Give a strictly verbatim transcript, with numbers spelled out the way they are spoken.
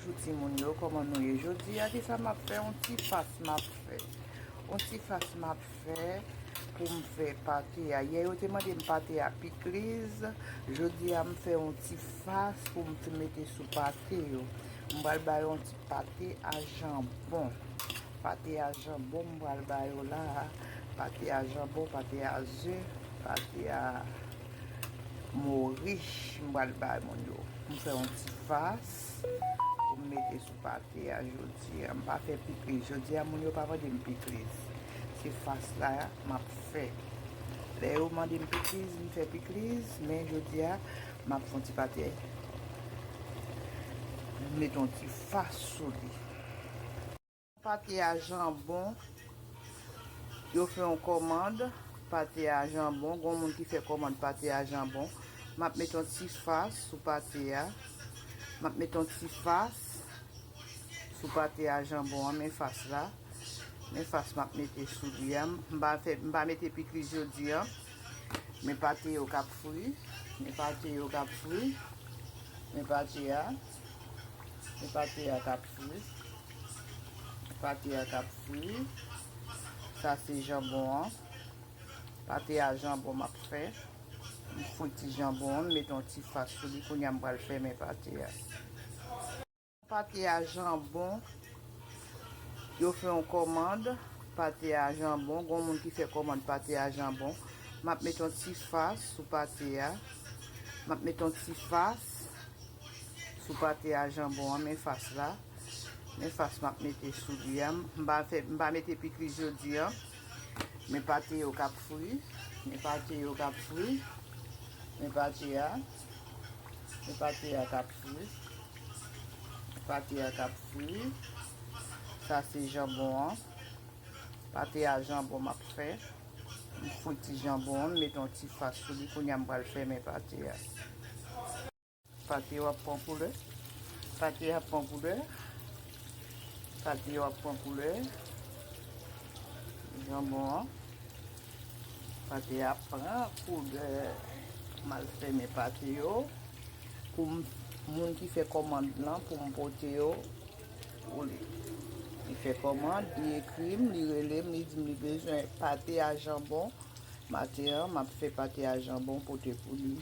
Bonjou timoun yo, kòman nou ye? Jodi a, kisa m ap fè? Yon ti fas m ap fè. Yon ti fas m ap fè pou m fè pate a. Yè, yo te mande m pate a pikliz. Jodi a, m fè yon ti fas pou m te mete sou pate yo. M pral ba yo yon ti pate a janbon. Pate a janbon m pral ba yo la a. Pate a janbon, pate a ze, pate a mori m pral ba moun yo. M fè yon ti fas pou m mete sou pate a jodi a. M pa fè pikliz. Jodi a, moun yo pa mande m pikliz. Se fas la m ap fè. Lè yo mande m pikliz, m fè pikliz, men jodi a, m ap fè yon ti pate. M met yon ti fas sou li. Pate a janbon. Yo fè yon kòmand pate a janbon. Gon moun ki fè kòmand pate a janbon. M ap met yon ti fas sou pate a. M ap met yon ti fas sou pate a janbon an. Men fas la. Men fas m ap mete sou li a. M pa fè, m pa mete pikliz jodi a. Men pate yo k ap fri. Men pate yo k ap fri. Men pate a. Men pate a k ap fri. Pate a k ap fri. Sa se janbon an. Pate a janbon m ap fè. M fri ti janbon an, m met yon ti fas sou li. Kounye a m pral fèmen pate a. Pate a janbon. Yo fè yon kòmand pate a janbon. Gon moun ki fè kòmand pate a janbon. M ap met yon ti fas sou pate a. M ap met yon ti fas sou pate a janbon an, men fas la. Men fas m ap mete sou li a. M pa fè, m pa mete pikliz jodi a. Men pate yo k ap fri. Men pate yo k ap fri. Men pate a. Men pate a k ap fri. Pate a k ap fri. Sa se janbon an. Pate a janbon m ap fè. M fri ti janbon an, m met yon ti fas sou li. Kounye a m pral fèmen pate a. Pate yo ap pran koulè. Pate a ap pran koulè. Pate yo ap pran koulè. Janbon an. Pate a ap pran koulè. M al fèmen pate yo. Pou m, moun ki fè kòmand lan, pou m pote yo pou li. Li fè kòmand, li ekri m, li rele m, li di m li bezwen pate a janbon. Maten an, m ap fè pate a janbon pote pou li.